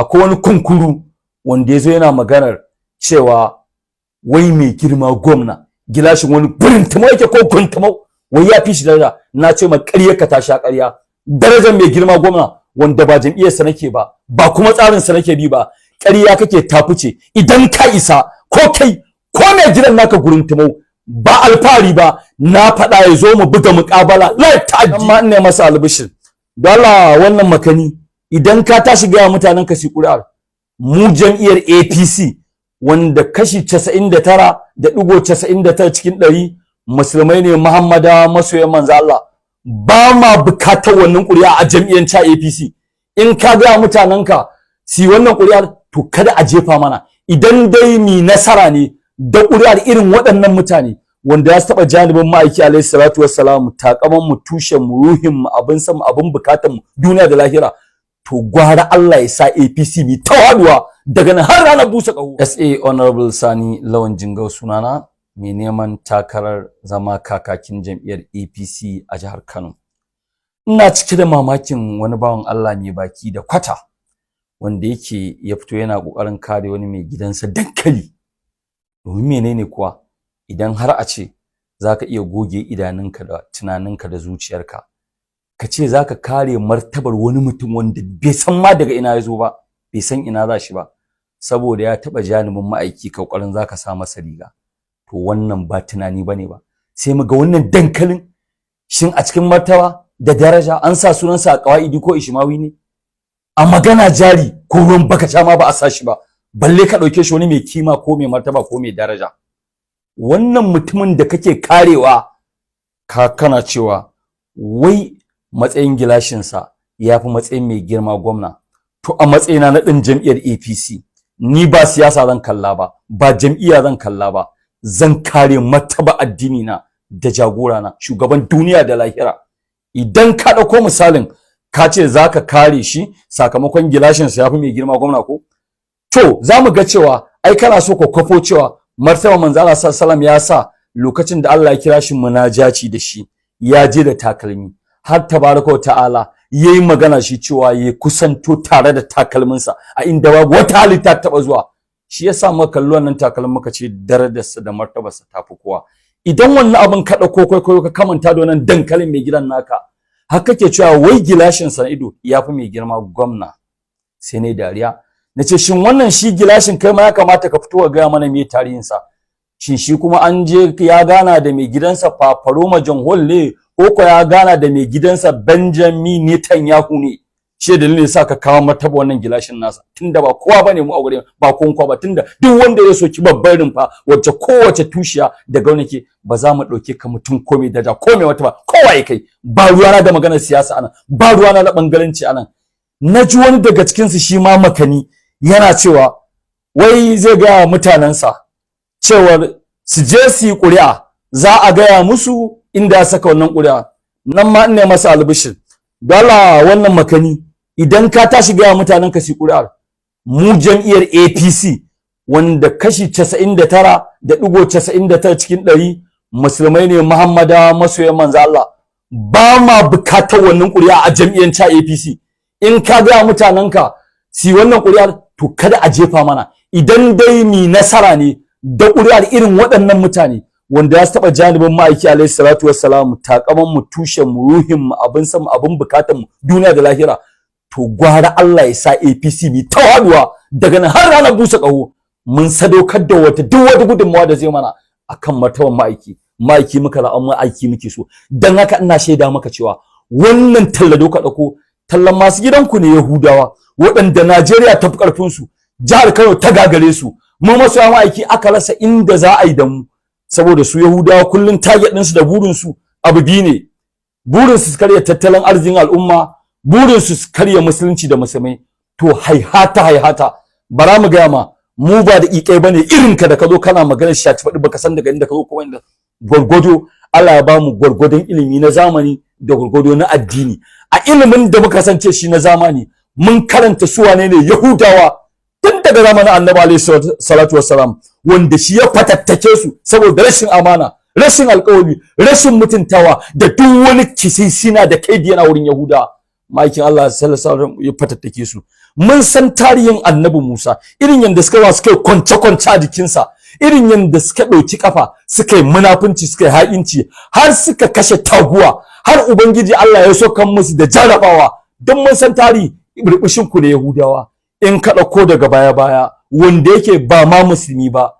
Akwai wani kunkuru wanda ya zo yana maganar cewa wai mai girma gwamna gilashin wani burintumau yake ko kuntumau, wai ya fi shi daraja. Na ce ma ƙarya ka ta sha ƙarya. Darajar mai girma gwamna, wanda ba jam'iyyarsa nake ba, ba kuma tsarinsa nake bi ba, ƙarya kake, ta fice. Idan ka isa, ko kai ko mai gidan naka gurintumau, ba alfahari ba, na faɗa ya zo mu buga muƙabala live ta. Amma ina masa albishir, don Allah wannan makani, idan ka tashi gaya mutanen ka su ƙuri'ar mu, jam'iyyar APC, wanda kashi 99.99 cikin 100 musulmai ne, Muhammada, masoyan manzo Allah, ba ma bukatar wannan ƙuri'a a jam'iyyar ta APC. In ka gaya mutanen ka su wannan ƙuri'ar, to kada a jefa mana. Idan dai mi nasara ne da ƙuri'ar irin waɗannan mutane wanda ya taɓa janibin ma'aiki alaihi salatu wassalam, takaman mu, tushen mu, ruhin mu, abin san mu, abin bukatan mu duniya da lahira, to gwara Allah ya sa APC mi ta haduwa daga nan har ranar busa ƙaho. SA Honorable Sani Lawan Jingau sunana, mai neman takarar zama kakakin jam'iyyar APC a jihar Kano. Ina cike da mamakin wani bawan Allah mai baki da kwata wanda yake ya fito yana ƙoƙarin kare wani mai gidansa dankali. Domin menene kuwa, idan har a ce zaka iya goge idanunka da tunaninka da zuciyarka, ka ce zaka kare martabar wani mutum wanda bai san ma daga ina ya zo ba, bai san ina za shi ba, saboda ya taɓa janibin ma'aiki, ƙoƙarin zaka sa masa riga, to wannan ba tunani bane ba. Sai mu ga wannan dankalin, shin a cikin martaba da daraja an sa sunansa a ƙawa'idi ko ishimawi ne? A magana jari ko ruwan bakaca ma ba a sa shi ba, balle ka ɗauke shi wani mai kima ko mai martaba ko mai daraja. Wannan mutumin da kake karewa, ka kana cewa wai matsayin gilashinsa ya fi matsayin mai girma gwamna, to a matsayina na ɗan jam'iyyar APC, ni ba siyasa zan kalla ba, ba jam'iyya zan kalla ba, zan kare martaba addini na da jagora na, shugaban duniya da lahira. Idan ka ɗauko misalin ka ce za ka kare shi sakamakon gilashinsa ya fi mai girma gwamna ko, to za mu ga cewa ai kana so ka kwafo cewa martaba manzo Allah sallallahu ya sa lokacin da Allah ya kira shi munajaci da shi, ya je da takalmi, har tabaraka ta'ala yayi magana shi cewa ya kusanto tare da takalminsa a inda babu wata halitta taba zuwa. Shi yasa muka kalli wannan takalmin muka ce darajarsa da martabarsa tafi kowa. Idan wannan abin ka ɗauko kwaikwayo ka kamanta da wannan dankalin mai gidan naka, har kake cewa wai gilashin sa ido ya fi mai girma gwamna, sai ne dariya. Na ce, shin wannan shi gilashin, kai ma ya kamata ka fito ka gaya mana me tarihinsa? Shin shi kuma an je ya gana da mai gidansa Paparoma John Hall ne, ko ko ya gana da mai gidansa Benjamin Netanyahu ne? Shi dalilin sa ka kawo martaba wannan gilashin nasa, tunda ba kowa bane mu a gurin, ba kowa ba, tunda duk wanda ya soki babbar rumfa wacce kowace tushiya daga wani ke, ba za mu ɗauke ka mutum ko mai daraja ko mai wata ba, kowa ya kai. Ba ruwana da maganar siyasa anan, ba ruwana da bangaranci anan. Na ji wani daga cikinsu, shi ma makani, yana cewa wai zai gaya mutanensa cewar su je su yi ƙuri'a, za a gaya musu inda ya saka wannan ƙuri'a. Nan ma ina masa albishir, dala wannan makani, idan ka tashi gaya mutanen ka su yi ƙuri'ar mu, jam'iyyar APC, wanda kashi 99.99 cikin 100 musulmai ne, Muhammada, masoyan manzo Allah, ba ma bukatar wannan ƙuri'a a jam'iyyar ta APC. In ka gaya mutanen ka su yi wannan ƙuri'ar, to kada a jefa mana. Idan dai mi nasara ne da ƙuri'ar irin waɗannan mutane wanda ya taɓa janibin ma'aiki alaihi salatu wassalam, takaman mu, tushen mu, ruhin mu, abin san mu, abin bukatan mu duniya da lahira, to gwara Allah ya sa APC mi ta haduwa daga nan har ranar busa ƙaho. Mun sadaukar da wata duk wata gudunmawa da zai mana akan martaban ma'aiki. Ma'aiki muka zaɓa, ma'aiki muke so. Dan haka ina shaida maka cewa wannan talla ka ɗauko tallan masu gidanku ne, Yahudawa, waɗanda Najeriya ta fi ƙarfinsu, jihar Kano ta gagare su, mu masoya ma'aiki aka rasa inda za a yi da mu, saboda su Yahudawa kullum target ɗinsu da burinsu abu biyu ne: burinsu su karya tattalin arzikin al'umma, burinsu su karya musulunci da musulmai. To haihata haihata, bara mu gaya ma, mu ba da ƙiƙai bane irin ka da ka zo kana maganar shaci faɗi, baka san daga inda ka zo kuma inda. Gwargwado Allah ya bamu gwargwadon ilimi na zamani da gwargwado na addini. A ilimin da muka sance shi na zamani, mun karanta su wane ne Yahudawa tun daga zamanin Annabi alaihi salatu wassalam, wanda shi ya fatattake su saboda rashin amana, rashin alƙawari, rashin mutuntawa da duk wani kisisina da kaidi yana wurin Yahudawa. Ma'aikin Allah sallallahu alaihi wasallam ya fatattake su. Mun san tarihin Annabi Musa, irin yanda suka wa suka yi kwance-kwance a jikinsa, irin yanda suka ɗauki kafa suka yi munafunci, suka yi ha'inci, har suka kashe taguwa, har Ubangiji Allah ya so kan musu da jarabawa. Don mun san tarihi burbushin ku da Yahudawa. In ka ɗauko daga baya-baya, wanda yake ba ma musulmi ba,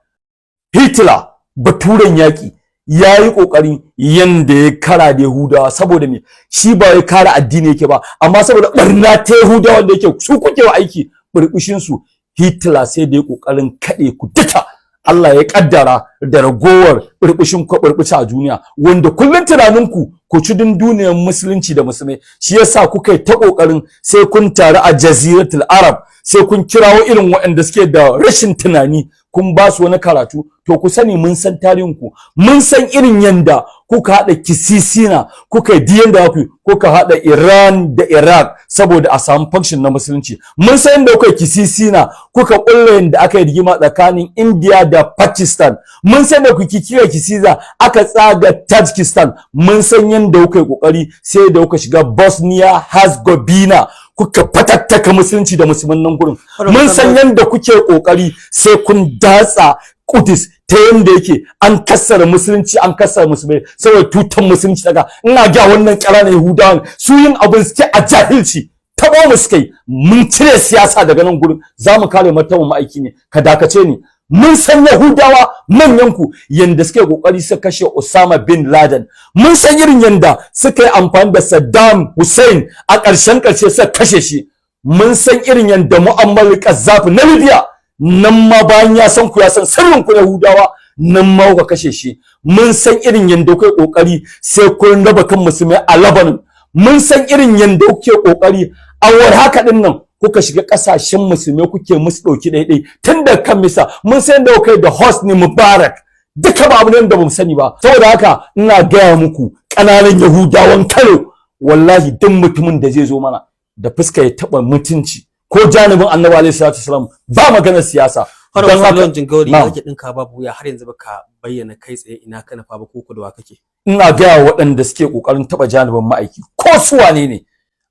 Hitler, baturen yaƙi, ya yi ƙoƙarin yanda ya kara da Yahudawa. Saboda me? Shi ba ya kare addini yake ba, amma saboda ɓarna ta Yahudawa da yake su kuke wa aiki, burbushin su, Hitler sai da ya ƙoƙarin kaɗe ku duka. Allah ya kaddara da ragowar burbushin ku burbushi a duniya, wanda kullun tunaninku ku ci duniyar musulunci da musulmai. Shi yasa kuka yi ta ƙoƙarin sai kun taru a Jaziratul Arab, sai kun kirawo irin waɗanda suke da rashin tunani, kun ba su wani karatu. To ku sani, mun san tarihin ku, mun san irin yanda kuka haɗa kisisina, kuka yi yanda ku kuka haɗa Iran da Iraq saboda a samu function na musulunci. Mun san yanda kuka kisisina, kuka ƙulla yanda aka yi rigima tsakanin India da Pakistan. Mun san da kuka kira kisisa aka tsaga Tajikistan. Mun san yanda kuka yi kokari sai da kuka shiga Bosnia Herzegovina, kuka fatattaka musulunci da musulman nan gurin. Mun san yanda kuke kokari sai kun datsa Kudus, ta yanda yake an kassara musulunci, an kassara musulmai saboda tutan musulunci. Daga ina ga wannan ƙananan Yahudawan, su yin abin suke a jahilci, taɓo mu suka yi. Mun cire siyasa daga nan gurin, za mu kare martaban ma'aiki ne. Ka dakace ni. Mun san Yahudawa manyan ku, yanda suka yi kokari suka kashe Osama bin Laden. Mun san irin yanda suka yi amfani da Saddam Hussein, a ƙarshen ƙarshe suka kashe shi. Mun san irin yanda Muammar Gaddafi na Libya, nan ma bayan ya san ku, ya san sirrin ku Yahudawa, nan ma kuka kashe shi. Mun san irin yanda kuka kokari sai kun raba kan musulmai a Lebanon. Mun san irin yanda kuke kokari a war haka din nan, kuka shiga kasashen musulmai, kuke musu dauki daidai tun da kan misa. Mun san da kuka da Hosni Mubarak. Duka ba abu ne da bamu sani ba. Saboda haka ina gaya muku, ƙananan Yahudawan Kano, wallahi duk mutumin da zai zo mana da fuska ya taba mutunci ko janibin Annabi alaihi salatu wasalam, ba maganar siyasa. Don haka Jingauri kake dinka babu wuya, har yanzu baka bayyana kai tsaye ina ka nufa ba, ko ku da wa kake? Ina gaya wa waɗanda suke kokarin taba janibin ma'aiki, ko su wane ne.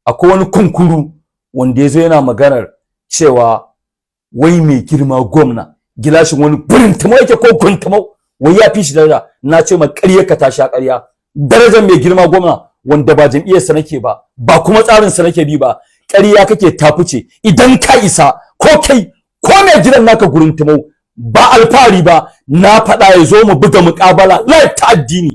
Akwai wani kunkuru wanda ya zo yana maganar cewa wai mai girma gwamna gilashin wani burintumau yake ko kuntumau, wai ya fi shi daraja. Na ce ma ƙarya ka tashi, ƙarya. Darajar mai girma gwamna, wanda ba jam'iyyarsa nake ba, ba kuma tsarinsa nake bi ba, ƙarya kake, ta fice. Idan ka isa, ko kai ko mai gidan naka gurin tumau, ba alfahari ba, na faɗa, ya zo mu buga muƙabala live ta addini,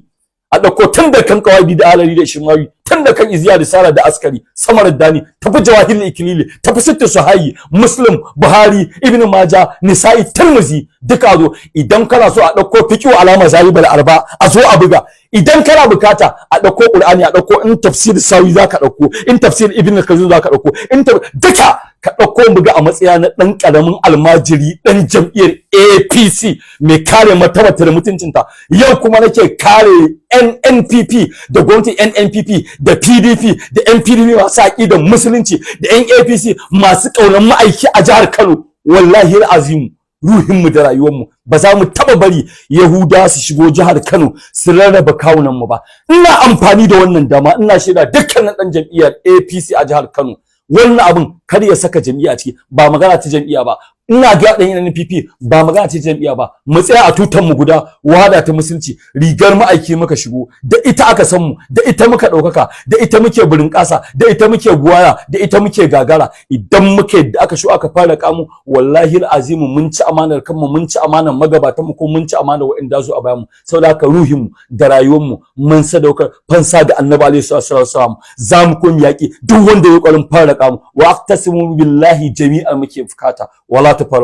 a ɗauko tun da kan kawai da alari da ishmawi, tun da kan iziya da sara da askari samar dani, tafi jawahir ikilili, tafi sitta sahayi, Muslim, Buhari, Ibn Maja, Nisa'i, Tirmizi, duka zo. Idan kana so a ɗauko fiqhu alama zalibal arba, a zo a buga. Idan kana bukata a ɗauko Qur'ani, a ɗauko. In tafsir Sawi zaka ɗauko, in tafsir Ibn Kathir zaka ɗauko, in duka ka ɗauko, buga. A matsaya na ɗan ƙaramin almajiri, ɗan jam'iyyar APC mai kare martabarta da mutuncinta, yau kuma nake kare NNPP da gwamnatin NNPP da PDP da NPDP masu aƙidar musulunci da NAPC masu ƙaunar ma'aiki a jihar Kano. Wallahi azimu, ruhinmu da rayuwarmu, ba za mu taɓa bari Yahuda su shigo jihar Kano su rarraba kawunanmu ba. Ina amfani da wannan dama ina shaida dukkanin ɗan jam'iyyar APC a jihar Kano, wannan abin kar ya saka jam'iyya a ciki, ba magana ta jam'iyya ba. Ina ga ɗan NNPP, ba magana ta jam'iyya ba. Mu tsaya a tutan mu guda, wada ta musulunci. Rigar ma'aiki muka shigo da ita, aka san mu da ita, muka ɗaukaka da ita, muke burin ƙasa da ita, muke buwaya da ita, muke gagara. Idan muke da aka sho aka fara kamu, wallahi azimu, mun ci amanar kanmu, mun ci amanar magabatan mu, ko mun ci amanar waɗanda zo a bayan mu. Saboda haka ruhin mu da rayuwar mu mun sadaukar fansa ga Annabi alaihi salatu wasallam. Za mu koyi yaƙi duk wanda ya ƙoƙarin fara kamu. Wa aqtasimu billahi jami'an muke bukata, wala tafarraqu.